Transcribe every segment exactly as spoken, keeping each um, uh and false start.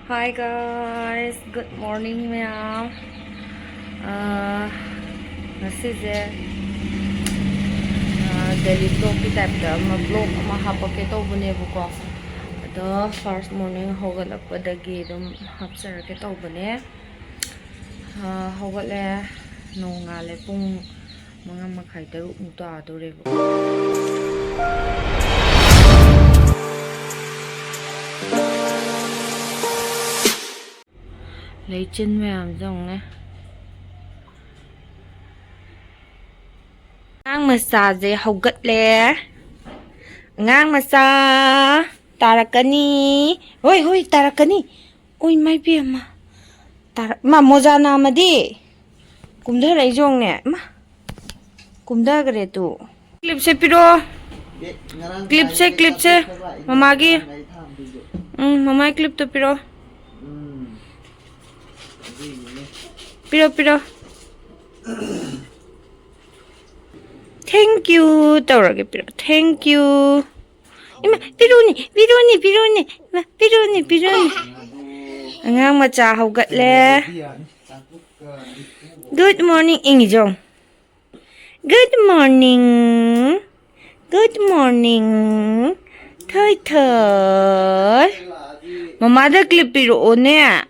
Hi guys, good morning ꯃꯌꯥꯝ꯫ ꯑꯥ, ꯉꯁꯤꯁꯦ, ꯑꯥ, daily vlogꯀꯤ typeꯇ ꯑꯃ vlog ꯑꯃ ꯍꯥꯞꯄꯛꯀꯦ ꯇꯧꯕꯅꯦꯕꯀꯣ꯫ ꯑꯗꯣ first morning ꯍꯧꯒꯠꯂꯛꯄꯗꯒꯤ ꯑꯗꯨꯝ ꯍꯥꯞꯆꯔꯛꯀꯦ ꯇꯧꯕꯅꯦ꯫ ꯑꯥ, ꯍꯧꯒꯠꯂꯦ꯫ ꯅꯣꯡꯉꯥꯜꯂꯦ꯫ ꯄꯨꯡ ꯃꯉꯥ ꯃꯈꯥꯏ, ꯇꯔꯨꯛꯃꯨꯛ ꯇꯥꯗꯣꯔꯦꯕ꯫ ꯂꯩꯆꯤꯟ ꯃꯌꯥꯝꯁꯦ ꯌꯦꯡꯉꯨꯅꯦ꯫ ꯑꯉꯥꯡ ꯃꯆꯥꯁꯦ ꯍꯧꯒꯠꯂꯦ꯫ ꯑꯉꯥꯡ ꯃꯆꯥ ꯇꯥꯔꯛꯀꯅꯤ꯫ ꯍꯣꯏ, ꯍꯣꯏ, ꯇꯥꯔꯛꯀꯅꯤ꯫ ꯎꯏ, ꯃꯥꯏ ꯄꯦꯝꯃ꯫ ꯇꯥꯔꯛ-, ꯏꯃꯥ, ꯃꯣꯖꯥ ꯅꯥꯝꯃꯗꯤ꯫ ꯀꯨꯝꯊꯔꯛꯏꯁꯦ ꯌꯦꯡꯉꯨꯅꯦ꯫ ꯏꯃꯥ, ꯀꯨꯝꯊꯈ꯭ꯔꯦ ꯇꯨ꯫ Clipꯁꯦ ꯄꯤꯔꯛꯑꯣ꯫ Clipꯁꯦ, clipꯁꯦ꯫ ꯃꯃꯥꯒꯤ꯫ ꯎꯝ, ꯃꯃꯥꯒꯤ clipꯇꯣ ꯄꯤꯔꯛꯑꯣ꯫ ꯄꯤꯔꯣ, ꯄꯤꯔꯣ꯫ Thank you ꯇꯧꯔꯒꯦ, ꯄꯤꯔꯣ꯫ Thank you꯫ ꯏꯃꯥ, ꯄꯤꯔꯨꯅꯦ, ꯄꯤꯔꯨꯅꯦ, ꯄꯤꯔꯨꯅꯦ꯫ ꯏꯃꯥ, ꯄꯤꯔꯨꯅꯦ, ꯄꯤꯔꯨꯅꯦ꯫ ꯑꯉꯥꯡ ꯃꯆꯥ ꯍꯧꯒꯠꯂꯦ꯫ Good morning ꯏꯪꯉꯤꯖꯣ꯫ Good morning꯫ Good morning꯫ ꯊꯣꯏ ꯊꯣꯏ꯫ ꯃꯃꯥꯗ clip ꯄꯤꯔꯛꯑꯣꯅꯦ꯫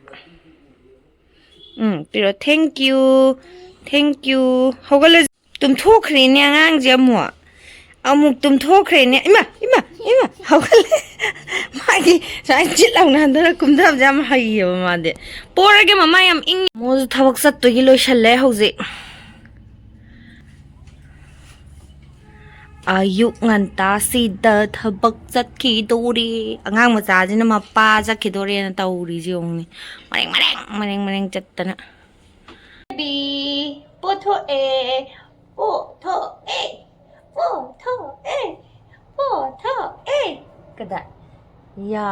ꯎꯝ, ꯄꯤꯔꯛꯑꯣ꯫ Thank you꯫ Thank you꯫ ꯍꯧꯒꯠꯂ-, ꯇꯨꯝꯊꯣꯛꯈ꯭ꯔꯦꯅꯦ ꯑꯉꯥꯡꯁꯦ ꯑꯃꯨꯛ꯫ ꯑꯃꯨꯛ ꯇꯨꯝꯊꯣꯛꯈ꯭ꯔꯦꯅꯦ꯫ ꯏꯃꯥ, ꯏꯃꯥ, ꯏꯃꯥ, ꯍꯧꯒꯠꯂꯦ꯫ ꯃꯥꯒꯤ ꯁꯨꯃꯥꯏꯅ ꯆꯤꯠ ꯂꯥꯎꯅ ꯍꯟꯊꯔ ꯀꯨꯝꯊꯕꯁꯦ ꯌꯥꯝ ꯍꯩꯌꯦꯕ ꯃꯥꯗꯤ꯫ ꯄꯣꯔꯒꯦ, ꯃꯃꯥ ꯌꯥꯝ ꯏꯪꯉꯤ꯫ ꯃꯣꯁꯨ ꯊꯕꯛ ꯆꯠꯇꯣꯏꯒꯤ ꯂꯣꯏꯁꯜꯂꯦ ꯍꯧꯖꯤꯛ꯫ ꯑꯌꯨꯛ ꯉꯟꯇꯥꯁꯤꯗ ꯊꯕꯛ ꯆꯠꯈꯤꯗꯣꯔꯤ꯫ ꯑꯉꯥꯡ ꯃꯆꯥꯁꯤꯅ ꯃꯄꯥ ꯆꯠꯈꯤꯗꯣꯔꯦꯅ ꯇꯧꯔꯤꯁꯦ ꯌꯦꯡꯉꯨꯅꯦ꯫ ꯃꯔꯦꯡ ꯃꯔꯦꯡ, ꯃꯔꯦꯡ ꯃꯔꯦꯡ ꯆꯠꯇꯅ꯫ ꯕꯤ, ꯄꯣꯊꯣꯛꯑꯦ, ꯄꯣꯊꯣꯛꯑꯦ, ꯄꯣꯊꯣꯛꯑꯦ, ꯄꯣꯊꯣꯛꯑꯦ꯫ ꯀꯗꯥꯏ? ꯌꯥ꯫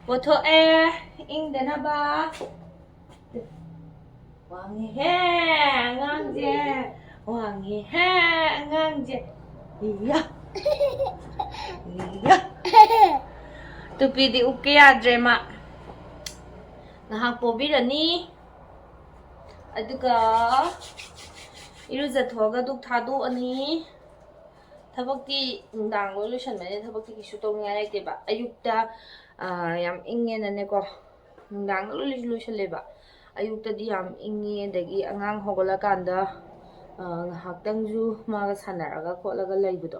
ꯄꯣꯊꯣꯛꯑꯦ, ꯏꯪꯗꯅꯕ꯫ ꯋꯥꯡꯉꯤꯍꯦ ꯑꯉꯥꯡꯁꯦ, ꯋꯥꯡꯉꯤꯍꯦ ꯑꯉꯥꯡꯁꯦ꯫ ꯏꯌꯥ꯫ ꯏꯌꯥ꯫ ꯇꯨꯄꯤꯗꯤ ꯎꯞꯀꯦ ꯌꯥꯗ꯭ꯔꯦ ꯃꯥ꯫ ꯉꯥꯏꯍꯥꯛ ꯄꯣꯕꯤꯔꯅꯤ꯫ ꯑꯗꯨꯒ ꯏꯔꯨꯖꯊꯣꯛꯑꯒ ꯙꯨꯛ ꯊꯥꯗꯣꯛꯑꯅꯤ꯫ ꯊꯕꯛꯇꯤ ꯅꯨꯡꯗꯥꯡ ꯂꯣꯏ ꯂꯣꯏꯁꯟꯕꯅꯤꯅ ꯊꯕꯛꯇꯤ ꯀꯩꯁꯨ ꯇꯧꯅꯤꯡꯉꯥꯏ ꯂꯩꯇꯦꯕ꯫ ꯑꯌꯨꯛꯇ, ꯑ, ꯌꯥꯝ ꯏꯪꯉꯦꯅꯅꯦꯀꯣ, ꯅꯨꯡꯗꯥꯡꯗ ꯂꯣꯏ ꯂꯣꯏꯁꯜꯂꯦꯕ꯫ ꯑꯌꯨꯛꯇꯗꯤ ꯌꯥꯝ ꯏꯪꯉꯦ, ꯑꯗꯒꯤ ꯑꯉꯥꯡ ꯍꯧꯒꯠꯂꯀꯥꯟꯗ, ꯑ, ꯉꯥꯏꯍꯥꯛꯇꯪꯁꯨ ꯃꯥꯒ ꯁꯥꯟꯅꯔꯒ ꯈꯣꯠꯂꯒ ꯂꯩꯕꯗꯣ,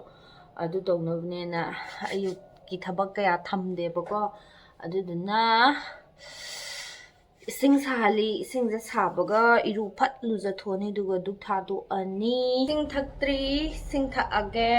ꯑꯗꯨ ꯇꯧꯅꯕꯅꯦꯅ ꯑꯌꯨꯛꯀꯤ ꯊꯕꯛ ꯀꯌꯥ ꯊꯝꯗꯦꯕꯀꯣ꯫ ꯑꯗꯨꯗꯨꯅ ꯏꯁꯤꯡ ꯁꯥꯍꯜꯂꯤ꯫ ꯏꯁꯤꯡꯁꯦ ꯁꯥꯕꯒ ꯏꯔꯨ ꯐꯠ ꯂꯨꯖꯊꯣꯛꯑꯅꯤ, ꯑꯗꯨꯒ ꯙꯨꯛ ꯊꯥꯗꯣꯛꯑꯅꯤ꯫ ꯏꯁꯤꯡ ꯊꯛꯇ꯭ꯔꯤ, ꯏꯁꯤꯡ ꯊꯛꯑꯒꯦ꯫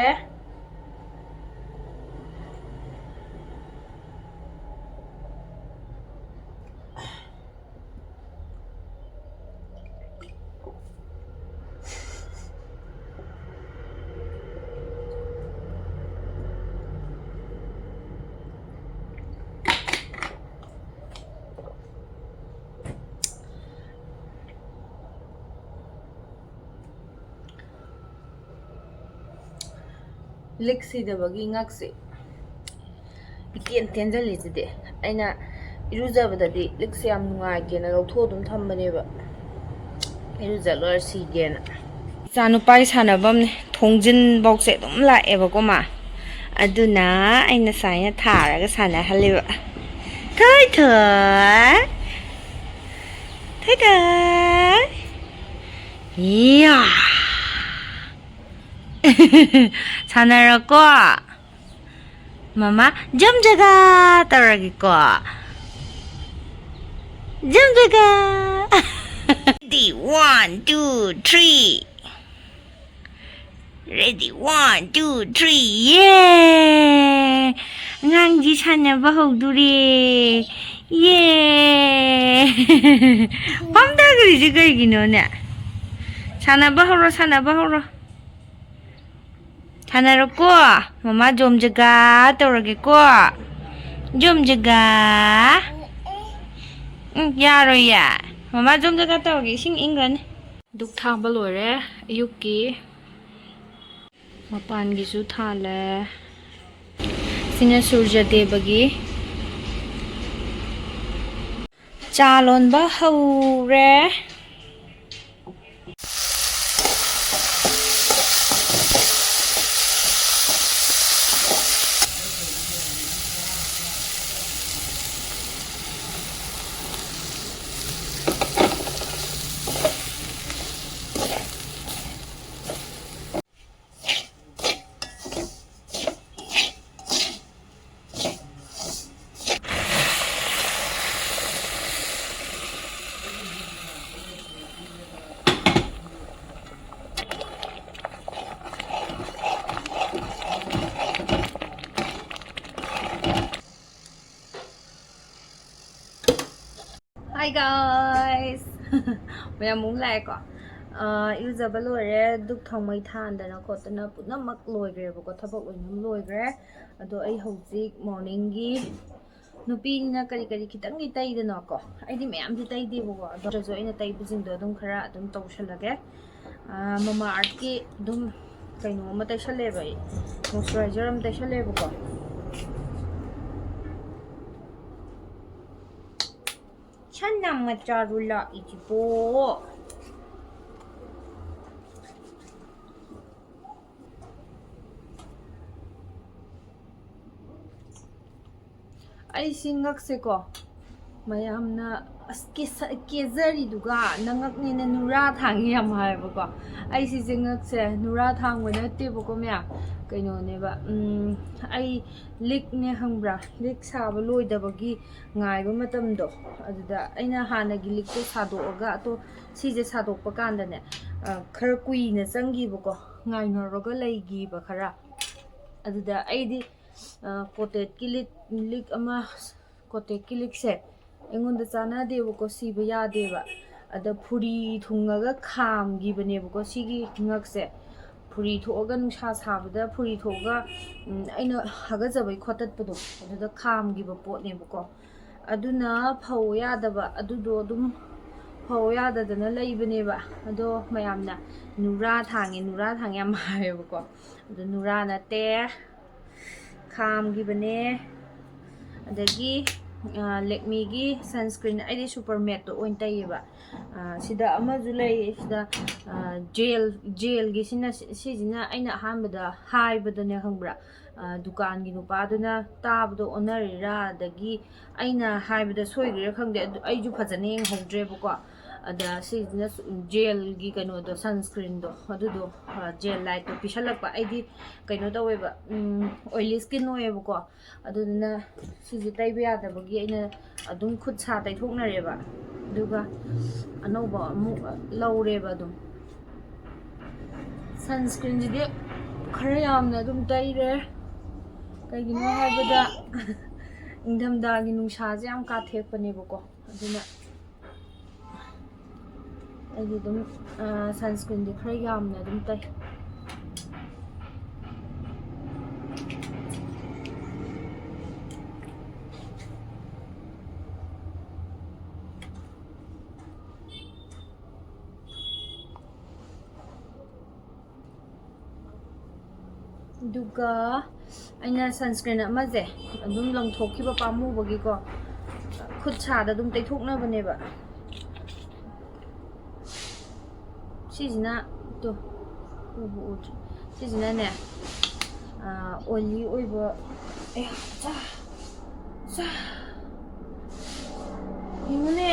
ꯂꯤꯛ ꯁꯤꯗꯕꯒꯤ ꯉꯛꯁꯦ ꯏꯇꯦꯟ ꯇꯦꯟꯖꯜꯂꯤꯁꯤꯗꯤ꯫ ꯑꯩꯅ ꯏꯔꯨꯖꯕꯗꯗꯤ ꯂꯤꯛꯁꯦ ꯌꯥꯝ ꯅꯨꯡꯉꯥꯏꯇꯦꯅ ꯂꯧꯊꯣꯛꯑ ꯑꯗꯨꯝ ꯊꯝꯕꯅꯦꯕ, ꯏꯔꯨꯖ ꯂꯣꯏꯔ ꯁꯤꯒꯦꯅ꯫ ꯏꯆꯥ ꯅꯨꯄꯥꯒꯤ ꯁꯥꯟꯅꯐꯝꯅꯦ, ꯊꯣꯡꯖꯤꯟꯐꯧꯁꯦ ꯑꯗꯨꯝ ꯂꯥꯛꯑꯦꯕꯀꯣ ꯃꯥ꯫ ꯑꯗꯨꯅ ꯑꯩꯅ ꯁꯨꯃꯥꯏꯅ ꯊꯥꯔꯒ ꯁꯥꯟꯅꯍꯜꯂꯤꯕ꯫ ꯊꯣꯏ ꯊꯣꯏ, ꯊꯣꯏ ꯊꯣꯏ, ꯌꯥ꯫ ꯁꯥꯟꯅꯔꯣꯀꯣ꯫ ꯃꯃꯥ ꯖꯝ ꯖꯒꯥ ꯇꯧꯔꯒꯦꯀꯣ꯫ ꯖꯝ ꯖꯒꯥ꯫ Ready, one, two, three. Ready, one, two, three, ꯌꯦ! ꯑꯉꯥꯡꯗꯤ ꯁꯥꯟꯅꯕ ꯍꯧꯗꯣꯔꯦ꯫ ꯌꯦ! ꯐꯝꯊꯈ꯭ꯔꯤꯁꯦ ꯀꯩꯒꯤꯅꯣꯅꯦ? ꯁꯥꯟꯅꯕ ꯍꯧꯔꯣ, ꯁꯥꯟꯅꯕ ꯍꯧꯔꯣ꯫ ꯁꯥꯟꯅꯔꯣꯀꯣ꯫ ꯃꯃꯥ ꯖꯣꯝ ꯖꯒꯥ ꯇꯧꯔꯒꯦꯀꯣ꯫ ꯖꯣꯝ ꯖꯒꯥ꯫ ꯎꯝ, ꯌꯥꯔꯣꯏꯌꯦ꯫ ꯃꯃꯥ ꯖꯣꯝ ꯖꯒꯥ ꯇꯧꯔꯒꯦ, ꯏꯁꯤꯡ ꯏꯪꯈ꯭ꯔꯅꯤ꯫ ꯙꯨꯛ ꯊꯥꯕ ꯂꯣꯏꯔꯦ ꯑꯌꯨꯛꯀꯤ꯫ ꯃꯄꯥꯟꯒꯤꯁꯨ ꯊꯥꯜꯂꯦ꯫ ꯁꯤꯅ ꯁꯨꯔꯖꯗꯦꯕꯒꯤ ꯆꯥ ꯂꯣꯟꯕ ꯍꯧꯔꯦ꯫ Hi guys! ꯃꯌꯥꯝ ꯑꯃꯨꯛ ꯂꯥꯛꯑꯦꯀꯣ꯫ ꯑꯥ, ꯏꯔꯨꯖꯕ ꯂꯣꯏꯔꯦ, ꯙꯨꯞ ꯊꯥꯎꯃꯩ ꯊꯥꯟꯗꯅ ꯈꯣꯠꯇꯅ ꯄꯨꯝꯅꯃꯛ ꯂꯣꯏꯈ꯭ꯔꯦꯕꯀꯣ, ꯊꯕꯛ ꯂꯣꯏꯅꯃꯛ ꯂꯣꯏꯈ꯭ꯔꯦ꯫ ꯑꯗꯣ ꯑꯩ ꯍꯧꯖꯤꯛ ꯃꯣꯔꯅꯤꯡꯒꯤ ꯅꯨꯄꯤꯅꯤꯅ ꯀꯔꯤ ꯀꯔꯤ ꯈꯤꯇꯪꯗꯤ ꯇꯩꯗꯅꯀꯣ, ꯑꯩꯗꯤ ꯃꯌꯥꯝꯗꯤ ꯇꯩꯗꯦꯕꯀꯣ, ꯑꯗꯨ ꯑꯣꯏꯔꯁꯨ ꯑꯩꯅ ꯇꯩꯕꯁꯤꯡꯗꯣ ꯑꯗꯨꯝ ꯈꯔ ꯑꯗꯨꯝ ꯇꯧꯁꯜꯂꯒꯦ꯫ ꯑꯥ, ꯃꯃꯥ ꯑꯥꯔꯠꯀꯤ ꯑꯗꯨꯝ ꯀꯩꯅꯣ ꯑꯃ ꯇꯩꯁꯜꯂꯦꯕ ꯑꯩ, ꯃꯣꯏꯆꯔꯥꯏꯖꯔ ꯑꯃ ꯇꯩꯁꯜꯂꯦꯕꯀꯣ꯫ ꯁꯟꯅ ꯃꯆꯥꯔꯨ ꯂꯥꯛꯏꯁꯤꯕꯣ꯫ ꯑꯩꯁꯤ ꯉꯛꯁꯦꯀꯣ, ꯃꯌꯥꯝꯅ "ꯑꯁ, ꯀꯦꯁ-, ꯀꯦꯖꯔꯤꯗꯨꯒ ꯅꯉꯛꯅꯦꯅ ꯅꯨꯔꯥ ꯊꯥꯡꯉꯤ" ꯌꯥꯝ ꯍꯥꯏꯌꯦꯕꯀꯣ꯫ ꯑꯩ ꯁꯤꯁꯦ ꯉꯛꯁꯦ ꯅꯨꯔꯥ ꯊꯥꯡꯕ ꯅꯠꯇꯦꯕꯀꯣ ꯃꯌꯥꯝ, ꯀꯩꯅꯣꯅꯦꯕ, ꯎꯝ, ꯑꯩ ꯂꯤꯛꯅꯦ ꯈꯪꯕ꯭ꯔꯥ, ꯂꯤꯛ ꯁꯥꯕ ꯂꯣꯏꯗꯕꯒꯤ ꯉꯥꯏꯕ ꯃꯇꯝꯗꯣ, ꯑꯗꯨꯗ ꯑꯩꯅ ꯍꯥꯟꯅꯒꯤ ꯂꯤꯛꯇꯣ ꯁꯥꯗꯣꯛꯑꯒ ꯑꯇꯣ-, ꯁꯤꯁꯦ ꯁꯥꯗꯣꯛꯄ ꯀꯥꯟꯗꯅꯦ, ꯑ, ꯈꯔ ꯀꯨꯏꯅ ꯆꯪꯈꯤꯕꯀꯣ, ꯉꯥꯏꯅꯔꯒ ꯂꯩꯈꯤꯕ ꯈꯔ꯫ ꯑꯗꯨꯗ ꯑꯩꯗꯤ, ꯑ, ꯀꯣꯇꯦꯠꯀꯤ ꯂꯤꯛ, ꯂꯤꯛ ꯑꯃ, ꯀꯣꯇꯦꯠꯀꯤ ꯂꯤꯛꯁꯦ ꯑꯩꯉꯣꯟꯗ ꯆꯥꯟꯅꯗꯦꯕꯀꯣ, ꯁꯤꯕ ꯌꯥꯗꯦꯕ꯫ ꯑꯗ ꯐꯨꯔꯤ ꯊꯨꯡꯉꯒ ꯈꯥꯝꯈꯤꯕꯅꯦꯕꯀꯣ ꯁꯤꯒꯤ ꯉꯛꯁꯦ꯫ ꯐꯨꯔꯤ ꯊꯣꯛꯑꯒ, ꯅꯨꯡꯁꯥ ꯁꯥꯕꯗ ꯐꯨꯔꯤ ꯊꯣꯛꯑꯒ, ꯎꯝ, ꯑꯩꯅ ꯍꯥꯒꯠꯆꯕꯩ ꯈꯣꯠꯇꯠꯄꯗꯣ, ꯑꯗꯨꯗ ꯈꯥꯝꯈꯤꯕ ꯄꯣꯠꯅꯦꯕꯀꯣ꯫ ꯑꯗꯨꯅ ꯐꯧ ꯌꯥꯗꯕ, ꯑꯗꯨꯗꯣ ꯑꯗꯨꯝ ꯐꯧ ꯌꯥꯗꯗꯅ ꯂꯩꯕꯅꯦꯕ꯫ ꯑꯗꯣ ꯃꯌꯥꯝꯅ "ꯅꯨꯔꯥ ꯊꯥꯡꯉꯦ, ꯅꯨꯔꯥ ꯊꯥꯡꯉꯦ" ꯌꯥꯝ ꯍꯥꯏꯌꯦꯕꯀꯣ꯫ ꯑꯗꯨ ꯅꯨꯔꯥ ꯅꯠꯇꯦ꯫ ꯈꯥꯝꯈꯤꯕꯅꯦ꯫ ꯑꯗꯒꯤ ꯂꯦꯛꯃꯤꯒꯤ ꯁꯟꯁꯀ꯭ꯔꯤꯟ, ꯑꯩꯗꯤ ꯁꯨꯄꯔ ꯃꯦꯠꯇꯣ ꯑꯣꯏꯅ ꯇꯩꯌꯦꯕ꯫ ꯁꯤꯗ ꯑꯃꯁꯨ ꯂꯩ, ꯁꯤꯗ ꯖꯦꯜ, ꯖꯦꯜꯒꯤꯁꯤꯅ, ꯁꯤꯁꯤꯅ ꯑꯩꯅ ꯑꯍꯥꯟꯕꯗ ꯍꯥꯏꯕꯗꯅꯦ, ꯈꯪꯕ꯭ꯔꯥ? ꯗꯨꯀꯥꯟꯒꯤ ꯅꯨꯄꯥꯗꯨꯅ ꯇꯥꯕꯗꯣ ꯑꯣꯟꯅꯔꯤꯔꯥ, ꯑꯗꯒꯤ ꯑꯩꯅ ꯍꯥꯏꯕꯗ ꯁꯣꯏꯈ꯭ꯔꯤꯔꯥ ꯈꯪꯗꯦ, ꯑꯗꯨ ꯑꯩꯁꯨ ꯐꯖꯅ ꯌꯦꯡꯍꯧꯗ꯭ꯔꯦꯕꯀꯣ꯫ ꯑꯗ ꯁꯤꯁꯤꯅ ꯖꯦꯜꯒꯤ ꯀꯩꯅꯣꯗꯣ, ꯁꯟꯁꯀ꯭ꯔꯤꯟꯗꯣ, ꯑꯗꯨꯗꯣ ꯖꯦꯜ ꯂꯥꯏꯠꯇꯣ ꯄꯤꯁꯜꯂꯛꯄ꯫ ꯑꯩꯗꯤ ꯀꯩꯅꯣ ꯇꯧꯋꯦꯕ, ꯑꯣꯏꯂꯤ ꯁ꯭ꯀꯤꯟ ꯑꯣꯏꯌꯦꯕꯀꯣ꯫ ꯑꯗꯨꯗꯨꯅ ꯁꯤꯁꯦ ꯇꯩꯕ ꯌꯥꯗꯕꯒꯤ ꯑꯩꯅ ꯑꯗꯨꯝ ꯈꯨꯠ ꯁꯥ ꯇꯩꯊꯣꯛꯅꯔꯦꯕ, ꯑꯗꯨꯒ ꯑꯅꯧꯕ ꯑꯃꯨꯛ ꯂꯧꯔꯦꯕ꯫ ꯑꯗꯨꯝ ꯁꯟꯁꯀ꯭ꯔꯤꯟꯁꯤꯗꯤ ꯈꯔ ꯌꯥꯝꯅ ꯑꯗꯨꯝ ꯇꯩꯔꯦ꯫ ꯀꯩꯒꯤꯅꯣ ꯍꯥꯏꯕꯗ ꯅꯤꯡꯊꯝꯊꯥꯒꯤ ꯅꯨꯡꯁꯥꯁꯦ ꯌꯥꯝ ꯀꯥꯊꯦꯛꯄꯅꯦꯕꯀꯣ, ꯑꯗꯨꯅ ꯑꯩꯗꯤ ꯑꯗꯨꯝ ꯁꯟꯁꯀ꯭ꯔꯤꯟꯗꯤ ꯈꯔ ꯌꯥꯝꯅ ꯑꯗꯨꯝ ꯇꯩ꯫ ꯑꯗꯨꯒ ꯑꯩꯅ ꯁꯟꯁꯀ꯭ꯔꯤꯟ ꯑꯃꯁꯦ ꯑꯗꯨꯝ ꯂꯪꯊꯣꯛꯈꯤꯕ ꯄꯥꯝꯃꯨꯕꯒꯤꯀꯣ, ꯈꯨꯠ ꯁꯥꯗ ꯑꯗꯨꯝ ꯇꯩꯊꯣꯛꯅꯕꯅꯦꯕ꯫ ꯁꯤꯁꯤꯅ, ꯇꯣ, ꯎꯕꯨ ꯎꯗ꯭ꯔꯤ꯫ ꯁꯤꯁꯤꯅꯅꯦ, ꯑꯣꯏꯂꯤ ꯑꯣꯏꯕ꯫ ꯑꯦ, ꯆꯥ, ꯆꯥ꯫ ꯌꯦꯡꯉꯨꯅꯦ,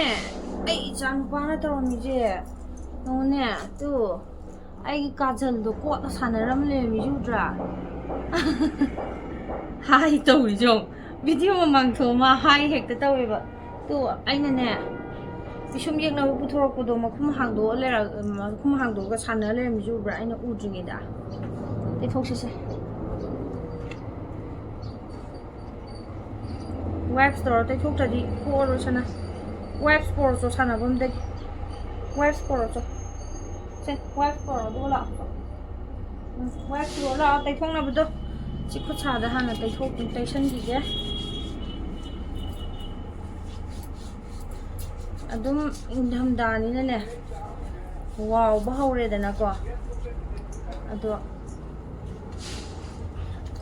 ꯑꯩ ꯏꯆꯥ ꯅꯨꯄꯥꯅ ꯇꯧꯔꯝꯃꯤꯁꯦ꯫ ꯌꯦꯡꯉꯨꯅꯦ, ꯇꯨ, ꯑꯩꯒꯤ ꯀꯥꯖꯜꯗꯣ ꯀꯣꯠꯅ ꯁꯥꯟꯅꯔꯝ ꯂꯩꯔꯝꯃꯤꯁꯦ ꯎꯗ꯭ꯔꯥ? ꯍꯥꯏ ꯇꯧꯔꯤꯁꯦ ꯌꯦꯡꯉꯨ꯫ ꯚꯤꯗꯤꯑꯣ ꯃꯃꯥꯡ ꯊꯣꯛꯑ ꯃꯥ ꯍꯥꯏ ꯍꯦꯛꯇ ꯇꯧꯋꯦꯕ꯫ ꯇꯨ, ꯑꯩꯅꯅꯦ, ꯄꯤꯁꯨꯝ ꯌꯦꯛꯅꯕ ꯄꯨꯊꯣꯔꯛꯄꯗꯣ ꯃꯈꯨꯝ ꯍꯥꯡꯗꯣꯛꯑ ꯂꯩꯔ-, ꯃꯈꯨꯝ ꯍꯥꯡꯗꯣꯛꯑꯒ ꯁꯥꯟꯅ ꯂꯩꯔꯝꯃꯤꯁꯦ ꯎꯕ꯭ꯔꯥ? ꯑꯩꯅ ꯎꯗ꯭ꯔꯤꯉꯩꯗ꯫ ꯇꯩꯊꯣꯛꯁꯤꯁꯦ꯫ ꯋꯥꯏꯞꯁ ꯇꯧꯔ ꯇꯩꯊꯣꯛꯇ꯭ꯔꯗꯤ ꯀꯣꯛꯑꯔꯣꯏ ꯁꯅꯥ꯫ ꯋꯥꯏꯞꯁ ꯄꯣꯔꯛꯑꯣ ꯁꯥꯟꯅꯐꯝꯗꯒꯤ꯫ ꯋꯥꯏꯞꯁ ꯄꯣꯔꯛꯑꯣ꯫ ꯁꯦ, ꯋꯥꯏꯞꯁ ꯄꯣꯔꯛꯑꯣ, ꯑꯗꯨꯒ ꯂꯥꯛꯑꯣ꯫ ꯎꯝ, ꯋꯥꯏꯞꯁ ꯄꯣꯔꯛꯑꯣ ꯂꯥꯛꯑꯣ, ꯇꯩꯊꯣꯛꯅꯕꯗꯣ꯫ ꯁꯤ ꯈꯨꯠ ꯁꯥꯗ ꯍꯥꯟꯅ ꯇꯩꯊꯣꯛ-, ꯇꯩꯁꯟꯈꯤꯒꯦ꯫ ꯑꯗꯨꯝ ꯏꯪꯊꯝꯊꯥꯅꯤꯅꯅꯦ, ꯋꯥꯎꯕ ꯍꯧꯔꯦꯗꯅꯀꯣ꯫ ꯑꯗꯣ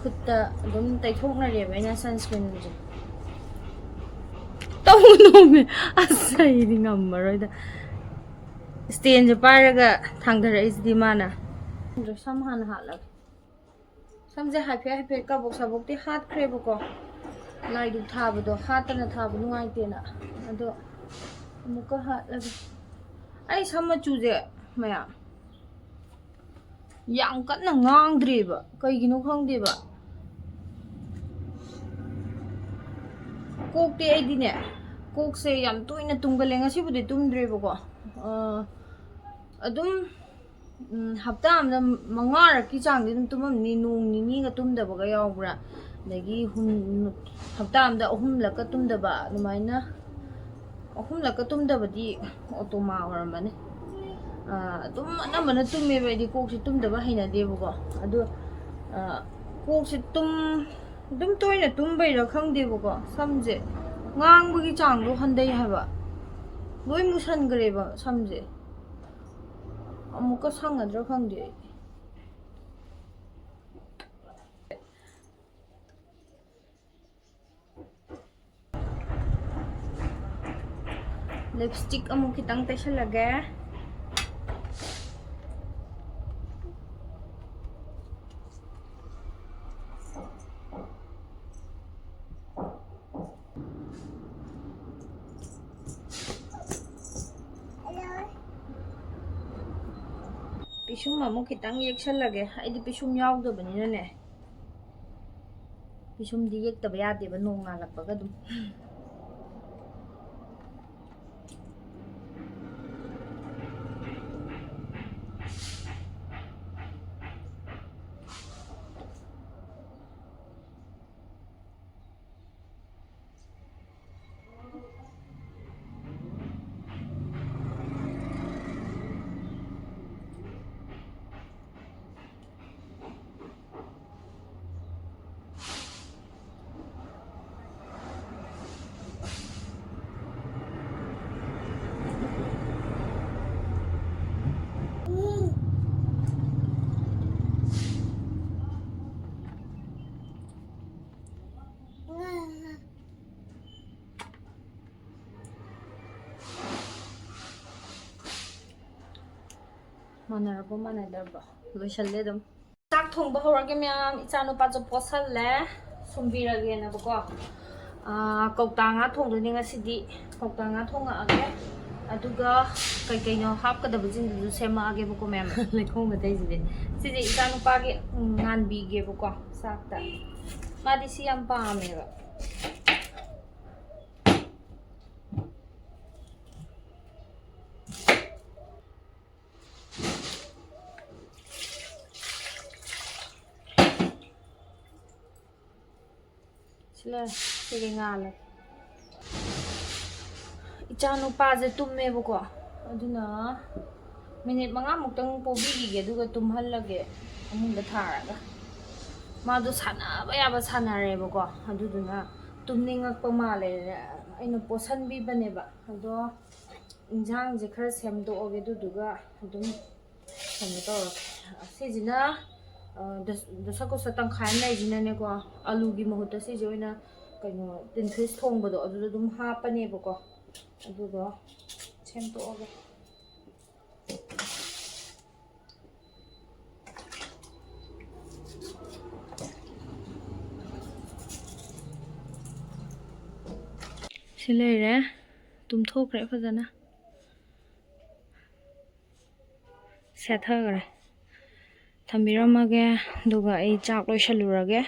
ꯈꯨꯠꯇ ꯑꯗꯨꯝ ꯇꯩꯊꯣꯛꯅꯔꯦꯕ ꯑꯩꯅ sunscreenꯁꯦ꯫ ꯇꯧꯅꯣꯃꯦ꯫ ꯑꯁ, ꯑꯩꯗꯤ ꯉꯝꯃꯔꯣꯏꯗ꯫ Standꯁꯦ ꯄꯥꯏꯔꯒ ꯊꯥꯡꯗꯔꯛꯏꯁꯤꯗꯤ ꯃꯥꯅ꯫ ꯑꯗꯣ ꯁꯝ ꯍꯥꯟꯅ ꯍꯥꯠꯂꯒꯦ꯫ ꯁꯝꯁꯦ ꯍꯥꯏꯐꯦꯠ ꯍꯥꯏꯐꯦꯠ ꯀꯥꯕꯣꯛ ꯁꯥꯕꯣꯛꯇꯤ ꯍꯥꯠꯈ꯭ꯔꯦꯕꯀꯣ꯫ ꯂꯥꯏꯗꯨꯛ ꯊꯥꯕꯗꯣ ꯍꯥꯠꯇꯅ ꯊꯥꯕ ꯅꯨꯡꯉꯥꯏꯇꯦꯅ꯫ ꯑꯗꯣ ꯑꯃꯨꯛꯀ ꯍꯥꯠꯂꯒꯦ꯫ ꯑꯩ ꯁꯝ ꯃꯆꯨꯁꯦ ꯃꯌꯥꯝ ꯌꯥꯝ ꯀꯟꯅ ꯉꯥꯡꯗ꯭ꯔꯦꯕ, ꯀꯩꯒꯤꯅꯣ ꯈꯪꯗꯦꯕ꯫ ꯀꯣꯛꯇꯤ ꯑꯩꯗꯤꯅꯦ, ꯀꯣꯛꯁꯦ ꯌꯥꯝ ꯇꯣꯏꯅ ꯇꯨꯝꯒꯜꯂꯦ꯫ ꯉꯁꯤꯕꯨꯗꯤ ꯇꯨꯝꯗ꯭ꯔꯦꯕꯀꯣ꯫ ꯑ, ꯑꯗꯨꯝ, ꯎꯝ, ꯍꯞꯇꯥ ꯑꯃꯗ ꯃꯉꯥꯔꯛꯀꯤ ꯆꯥꯡꯗꯤ ꯑꯗꯨꯝ ꯇꯨꯝꯃꯝꯅꯤ, ꯅꯣꯡ ꯅꯤꯅꯤꯒ ꯇꯨꯝꯗꯕꯒ ꯌꯥꯎꯕ꯭ꯔꯥ? ꯑꯗꯒꯤ ꯍꯨꯝ-, ꯍꯞꯇꯥ ꯑꯃꯗ ꯑꯍꯨꯝꯂꯛꯀ ꯇꯨꯝꯗꯕ, ꯑꯗꯨꯃꯥꯏꯅ ꯑꯍꯨꯝꯂꯛꯀ ꯇꯨꯝꯗꯕꯗꯤ ꯑꯣꯇꯣꯃꯥ ꯑꯣꯏꯔꯝꯃꯅꯤ꯫ ꯑ, ꯑꯗꯨꯝ ꯑꯅꯝꯕꯅ ꯇꯨꯝꯃꯦꯕ ꯑꯩꯗꯤ, ꯀꯣꯛꯁꯦ ꯇꯨꯝꯗꯕ ꯍꯩꯅꯗꯦꯕꯀꯣ꯫ ꯑꯗꯣ, ꯑ, ꯀꯣꯛꯁꯦ ꯇꯨꯝ-, ꯑꯗꯨꯝ ꯇꯣꯏꯅ ꯇꯨꯝꯕꯩꯔꯥ ꯈꯪꯗꯦꯕꯀꯣ, ꯁꯝꯁꯦ ꯉꯥꯡꯕꯒꯤ ꯆꯥꯡꯗꯣ ꯍꯟꯊꯩ ꯍꯥꯏꯕ, ꯂꯣꯏ ꯃꯨꯁꯟꯈ꯭ꯔꯦꯕ ꯁꯝꯁꯦ꯫ ꯑꯃꯨꯛꯀ ꯁꯪꯒꯗ꯭ꯔꯥ ꯈꯪꯗꯦ ꯑꯩ꯫ Lipstick ꯑꯃꯨꯛ ꯈꯤꯇꯪ ꯇꯩꯁꯜꯂꯒꯦ꯫ ꯄꯤꯁꯨꯝ ꯑꯃꯨꯛ ꯈꯤꯇꯪ ꯌꯦꯛꯁꯜꯂꯒꯦ꯫ ꯑꯩꯗꯤ ꯄꯤꯁꯨꯝ ꯌꯥꯎꯗꯕꯅꯤꯅꯅꯦ, ꯄꯤꯁꯨꯝꯗꯤ ꯌꯦꯛꯇꯕ ꯌꯥꯗꯦꯕ, ꯅꯣꯡ ꯉꯥꯜꯂꯛꯄꯒ ꯑꯗꯨꯝ꯫ ꯃꯥꯟꯅꯔꯕꯣ ꯃꯥꯟꯅꯗꯕ꯭ꯔꯣ? ꯂꯣꯏꯁꯜꯂꯦ ꯑꯗꯨꯝ꯫ ꯆꯥꯛ ꯊꯣꯡꯕ ꯍꯧꯔꯒꯦ ꯃꯌꯥꯝ꯫ ꯏꯆꯥꯅꯨꯄꯥꯁꯨ ꯄꯣꯠꯁꯜꯂꯦ, ꯁꯨꯝꯕꯤꯔꯒꯦꯅꯕꯀꯣ꯫ ꯑꯥ, ꯀꯧꯇꯥ ꯉꯥ ꯊꯣꯡꯗꯣꯏꯅꯦ ꯉꯁꯤꯗꯤ꯫ ꯀꯧꯇꯥ ꯉꯥ ꯊꯣꯡꯉꯛꯑꯒꯦ꯫ ꯑꯗꯨꯒ ꯀꯩꯀꯩꯅꯣ ꯍꯥꯞꯀꯗꯕꯁꯤꯡꯗꯨꯁꯨ ꯁꯦꯝꯃꯛꯑꯒꯦꯕꯀꯣ ꯃꯌꯥꯝ꯫ ꯂꯩꯈꯣꯝ ꯑꯇꯩꯁꯤꯗꯤ꯫ ꯁꯤꯁꯦ ꯏꯆꯥꯅꯨꯄꯥꯒꯤ, ꯎꯝ, ꯉꯥꯟꯕꯤꯒꯦꯕꯀꯣ ꯆꯥꯛꯇ꯫ ꯃꯥꯗꯤ ꯁꯤ ꯌꯥꯝ ꯄꯥꯝꯃꯦꯕ꯫ ꯁꯤꯂ ꯁꯤꯒꯤ ꯉꯥꯜꯂꯦ꯫ ꯏꯆꯥ ꯅꯨꯄꯥꯁꯦ ꯇꯨꯝꯃꯦꯕꯀꯣ, ꯑꯗꯨꯅ ꯃꯤꯅꯤꯠ ꯃꯉꯥꯃꯨꯛꯇꯪ ꯄꯣꯕꯤꯈꯤꯒꯦ, ꯑꯗꯨꯒ ꯇꯨꯝꯍꯜꯂꯒꯦ ꯐꯃꯨꯡꯗ ꯊꯥꯔꯒ꯫ ꯃꯥꯗꯣ ꯁꯥꯟꯅꯕ ꯌꯥꯕ ꯁꯥꯟꯅꯔꯦꯕꯀꯣ, ꯑꯗꯨꯗꯨꯅ ꯇꯨꯝꯅꯤꯡꯉꯛꯄ ꯃꯥꯜꯂꯦ꯫ ꯑꯩꯅ ꯄꯣꯠꯁꯟꯕꯤꯕꯅꯦꯕ, ꯑꯗꯣ ꯏꯟꯁꯥꯡꯁꯦ ꯈꯔ ꯁꯦꯝꯗꯣꯛꯑꯒꯦ, ꯑꯗꯨꯗꯨꯒ ꯑꯗꯨꯝ ꯀꯩꯅꯣ ꯇꯧꯔꯒꯦ꯫ ꯁꯤꯁꯤꯅ, ꯑ, ꯗꯁ-, ꯗꯁꯀꯨꯁ ꯇꯪꯈꯥꯏ ꯑꯃ ꯂꯩꯁꯤꯅꯅꯦꯀꯣ, ꯑꯂꯨꯒꯤ ꯃꯍꯨꯠꯇ ꯁꯤꯁꯦ ꯑꯣꯏꯅ ꯀꯩꯅꯣ, ꯇꯤꯟ ꯐꯤꯁ ꯊꯣꯡꯕꯗꯣ ꯑꯗꯨꯗ ꯑꯗꯨꯝ ꯍꯥꯞꯄꯅꯦꯕꯀꯣ꯫ ꯑꯗꯨꯗꯣ ꯁꯦꯝꯗꯣꯛꯑꯒꯦ꯫ ꯁꯤ ꯂꯩꯔꯦ, ꯇꯨꯝꯊꯣꯛꯈ꯭ꯔꯦ ꯐꯖꯅ꯫ ꯁꯦꯠꯊꯈ꯭ꯔꯦ꯫ ꯊꯝꯕꯤꯔꯝꯃꯒꯦ, ꯑꯗꯨꯒ ꯑꯩ ꯆꯥꯛ ꯂꯣꯏꯁꯜꯂꯨꯔꯒꯦ꯫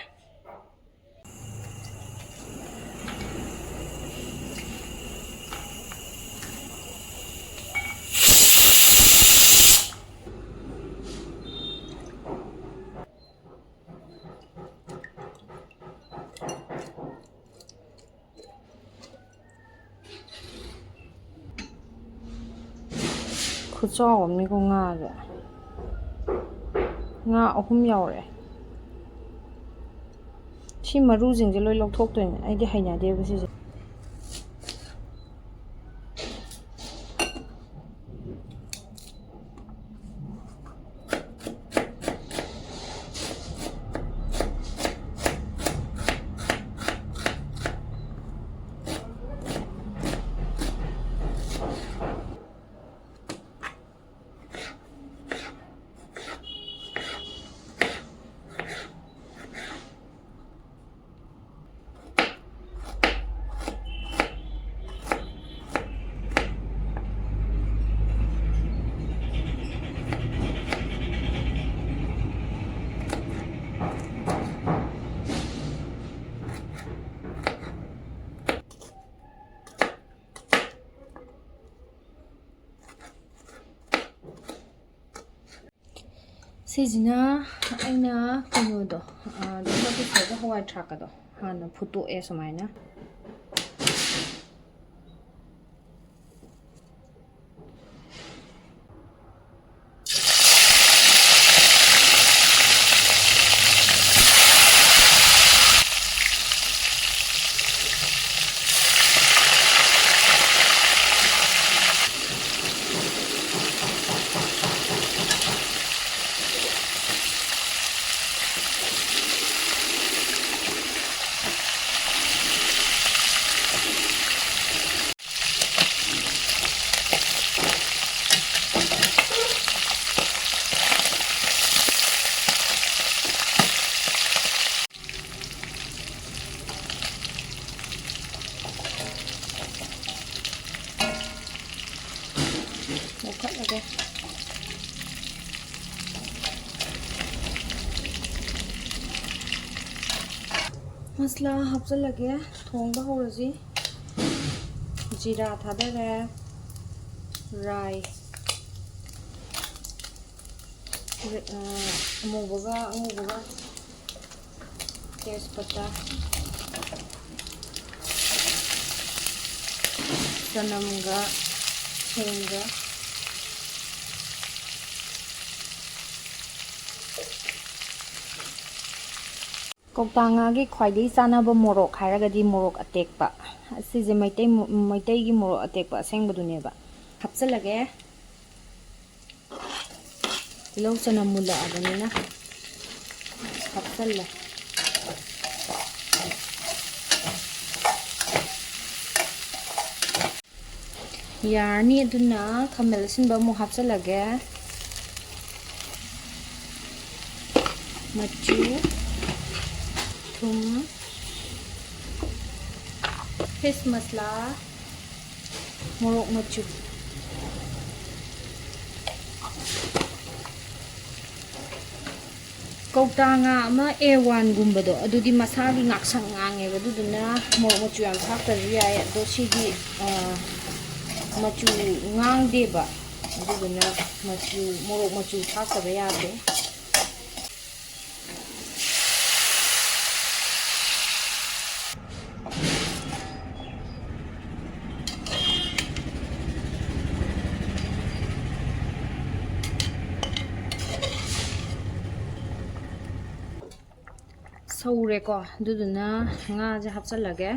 ꯈꯨꯆꯥꯎ ꯑꯃꯅꯤꯀꯣ ꯉꯥꯁꯦ꯫ ꯉꯥ ꯑꯍꯨꯝ ꯌꯥꯎꯔꯛꯑꯦ꯫ ꯁꯤ ꯃꯔꯨꯁꯤꯡꯁꯦ ꯂꯣꯏ ꯂꯧꯊꯣꯛꯇꯣꯏꯅꯦ, ꯑꯩꯗꯤ ꯍꯩꯅꯗꯦꯕ ꯁꯤꯁꯦ꯫ ꯁꯤꯁꯤꯅ ꯑꯩꯅ ꯀꯩꯅꯣꯗꯣ, ꯑ, ꯗꯕꯜ ꯀꯤꯁꯣꯔꯗ ꯍꯋꯥꯏ ꯊ꯭ꯔꯥꯛꯀꯗꯣ ꯍꯥꯟꯅ ꯐꯨꯠꯇꯣꯛꯑꯦ ꯁꯨꯃꯥꯏꯅ꯫ ꯂꯧꯈꯠꯂꯒꯦ꯫ ꯃꯁꯂꯥ ꯍꯥꯞꯆꯤꯜꯂꯒꯦ, ꯊꯣꯡꯕ ꯍꯧꯔꯁꯤ꯫ ꯖꯤꯔꯥ ꯊꯥꯗꯔꯦ, ꯔꯥꯏ, ꯑ, ꯑꯃꯨꯕꯒ ꯑꯉꯧꯕꯒ, ꯇꯦꯖꯄꯇꯥ, ꯆꯅꯝꯒ ꯁꯤꯡꯒ꯫ ꯀꯧꯇꯥ ꯉꯥꯒꯤ ꯈ꯭ꯋꯥꯏꯗꯒꯤ ꯆꯥꯅꯕ ꯃꯣꯔꯣꯛ ꯍꯥꯏꯔꯒꯗꯤ ꯃꯣꯔꯣꯛ ꯑꯇꯦꯛꯄ꯫ ꯑꯁꯤꯁꯦ ꯃꯩꯇꯩ ꯃꯣ-, ꯃꯩꯇꯩꯒꯤ ꯃꯣꯔꯣꯛ ꯑꯇꯦꯛꯄ ꯑꯁꯦꯡꯕꯗꯨꯅꯦꯕ꯫ ꯍꯥꯞꯆꯤꯜꯂꯒꯦ꯫ ꯇꯤꯜꯍꯧ ꯆꯅꯝ ꯃꯨꯜꯂꯛꯑꯕꯅꯤꯅ ꯍꯥꯞꯆꯜꯂꯦ꯫ ꯌꯥꯔꯅꯤ꯫ ꯑꯗꯨꯅ ꯈꯥꯃꯦꯟ ꯑꯁꯤꯟꯕ ꯑꯃꯨꯛ ꯍꯥꯞꯆꯜꯂꯒꯦ꯫ ꯃꯆꯨ, ꯊꯨꯝ, ꯐꯤꯁ ꯃꯁꯂꯥ, ꯃꯣꯔꯣꯛ ꯃꯆꯨ꯫ ꯀꯧꯇꯥ ꯉꯥ ꯑꯃ ꯑꯦ ꯋꯥꯟꯒꯨꯝꯕꯗꯣ, ꯑꯗꯨꯗꯤ ꯃꯁꯥꯒꯤ ꯉꯥꯛꯁꯪ ꯉꯥꯡꯉꯦꯕ, ꯑꯗꯨꯗꯨꯅ ꯃꯣꯔꯣꯛ ꯃꯆꯨ ꯌꯥꯝ ꯊꯥꯛꯇ꯭ꯔꯁꯨ ꯌꯥꯏ꯫ ꯑꯗꯣ ꯁꯤꯗꯤ, ꯑ, ꯃꯆꯨ ꯉꯥꯡꯗꯦꯕ, ꯑꯗꯨꯗꯨꯅ ꯃꯆꯨ, ꯃꯣꯔꯣꯛ ꯃꯆꯨ ꯊꯥꯛꯇꯕ ꯌꯥꯗꯦ꯫ ꯁꯧꯔꯦꯀꯣ, ꯑꯗꯨꯗꯨꯅ ꯉꯥꯁꯦ ꯍꯥꯞꯆꯜꯂꯒꯦ꯫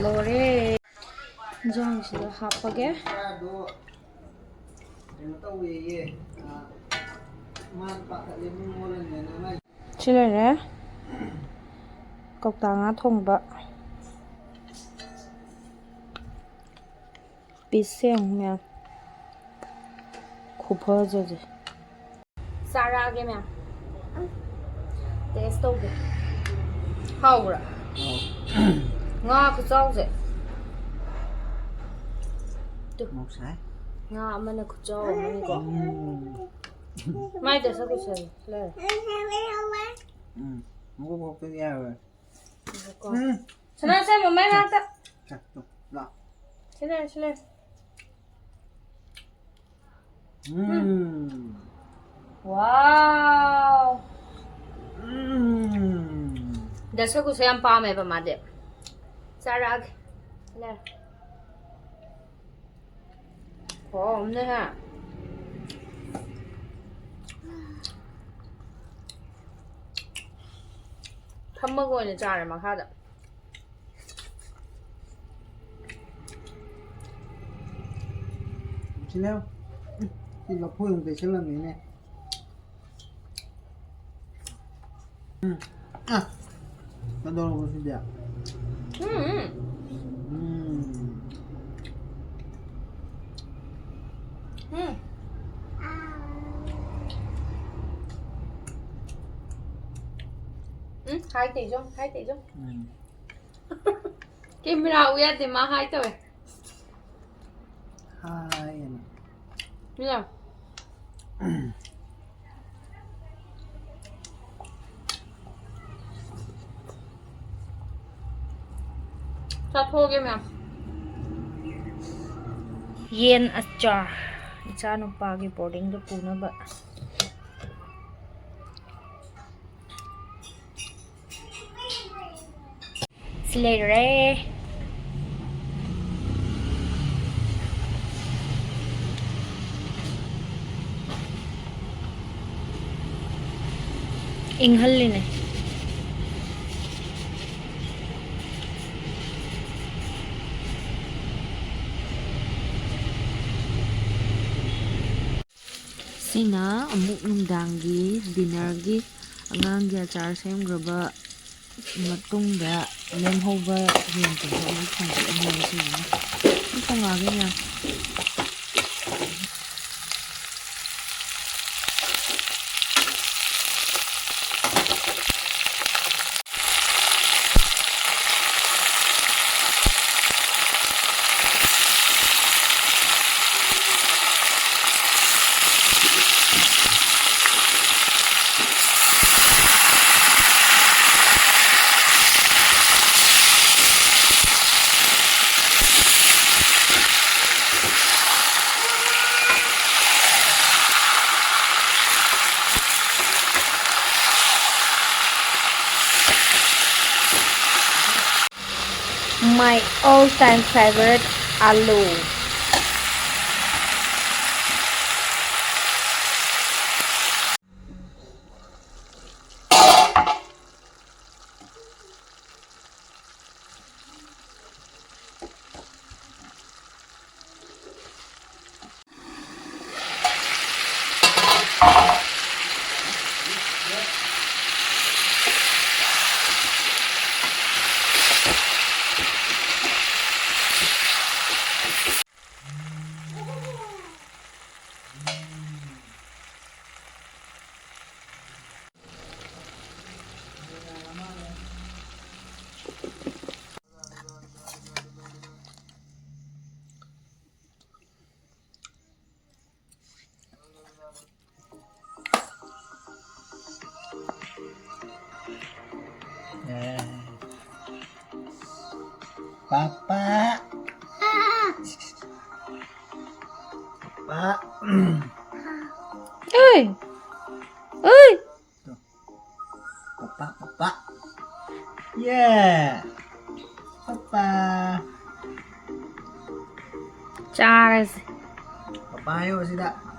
ꯂꯣꯏꯔꯦ꯫ ꯏꯟꯖꯥꯡꯁꯤꯗ ꯍꯥꯞꯄꯒꯦ꯫ ꯀꯩꯅꯣ ꯇꯧꯋꯦꯌꯦ, ꯑ, ꯃꯥꯅ ꯄꯥꯈꯠꯂꯦ, ꯃꯤ ꯃꯣꯜꯂꯅꯤꯅ ꯃꯥꯏ ꯁꯤ ꯂꯩꯔꯦ꯫ ꯀꯧꯇꯥ ꯉꯥ ꯊꯣꯡꯕ꯫ ꯄꯤꯁꯁꯦ ꯌꯦꯡꯉꯨ ꯃꯌꯥꯝ꯫ ꯈꯨꯐꯖꯁꯦ꯫ ꯆꯥꯔꯛꯑꯒꯦ ꯃꯌꯥꯝ꯫ ꯇꯦꯁ ꯇꯧꯒꯦ꯫ ꯍꯥꯎꯕ꯭ꯔꯥ? ꯉꯥ ꯈꯨꯆꯥꯎꯁꯦ꯫ ꯇꯨ꯫ ꯃꯣꯔꯣꯛ ꯁꯥꯏ꯫ ꯉꯥ ꯑꯃꯅ ꯈꯨꯆꯥꯎ ꯑꯃꯅꯤꯀꯣ꯫ ꯎꯝ꯫ ꯃꯥꯏ ꯗꯁ ꯀꯨꯁꯜ ꯂꯩꯔꯦ꯫ ꯎꯝ꯫ ꯃꯀꯨ ꯈꯣꯛꯇꯗꯤ ꯌꯥꯔꯣꯏ꯫ ꯉꯥꯏꯈꯣꯀꯣ꯫ ꯎꯝ꯫ ꯁꯅꯥ ꯁꯦꯝꯃꯣ ꯃꯩ ꯃꯅꯥꯛꯇ꯫ ꯆꯥꯛꯇꯣ ꯂꯥꯛ꯫ ꯁꯤꯂꯦ, ꯁꯤꯂꯦ꯫ ꯎꯝ꯫ ꯋꯥꯎ꯫ ꯎꯝ꯫ ꯗꯁꯀꯨꯁ ꯌꯥꯝ ꯄꯥꯝꯃꯦꯕ ꯃꯥꯗꯤ꯫ ꯆꯥꯔꯛꯑꯒꯦ꯫ ꯁꯤꯂꯦ꯫ ꯍꯥꯎꯕꯅꯦꯍꯦ꯫ ꯐꯝꯃꯒ ꯑꯣꯏꯅ ꯆꯥꯔꯦ ꯃꯈꯥꯗ꯫ ꯁꯤꯅ, ꯎꯝ, ꯁꯤ ꯂꯐꯣꯏ ꯑꯃꯨꯛ ꯇꯩꯁꯜꯂꯝꯃꯦꯅꯦ꯫ ꯎꯝ꯫ ꯑ꯫ ꯀꯩꯗꯧꯔꯕ ꯁꯤꯗꯤ? ꯎꯝ, ꯎꯝ꯫ ꯎꯝ꯫ ꯎꯝ꯫ ꯎꯝ, ꯍꯥꯏ ꯇꯩꯖꯣ, ꯍꯥꯏ ꯇꯩꯖꯣ꯫ ꯎꯝ꯫ ꯀꯦꯃꯦꯔꯥ ꯎ ꯌꯥꯗꯦ, ꯃꯥ ꯍꯥꯏ ꯇꯧꯋꯦ꯫ ꯍꯥꯏ ꯑꯅ꯫ ꯃꯤꯅ꯫ ꯆꯥꯊꯣꯛꯑꯒꯦ ꯃꯌꯥꯝ꯫ ꯌꯦꯟ ꯑꯆꯥꯔ, ꯏꯆꯥꯅꯨꯄꯥꯒꯤ ꯕꯣꯔꯗꯤꯡꯗ ꯄꯨꯅꯕ꯫ ꯁꯤ ꯂꯩꯔꯦ꯫ ꯏꯪꯍꯜꯂꯤꯅꯦ꯫ ꯁꯤꯅ ꯑꯃꯨꯛ ꯅꯨꯡꯗꯥꯡꯒꯤ dinnerꯒꯤ ꯑꯉꯥꯡꯒꯤ ꯑꯆꯥꯔ ꯁꯦꯝꯈ꯭ꯔꯕ ꯃꯇꯨꯡꯗ ꯂꯦꯝꯍꯧꯕ ꯌꯦꯟꯁꯤꯡꯗꯣ ꯑꯃꯨꯛ ꯊꯣꯡꯗꯣꯛꯑꯅꯦꯕ ꯁꯤꯁꯤꯅ꯫ ꯑꯗꯨꯝ ꯊꯣꯡꯉꯛꯑꯒꯦ ꯃꯌꯥꯝ꯫ My all time favorite, alu. Eh. Papa. Papa. Uy! Uy! Papa, papa. Yeah. Papa. ꯆꯥꯔꯁꯦ꯫ Papa ꯍꯥꯏꯌꯣ ꯁꯤꯗ꯫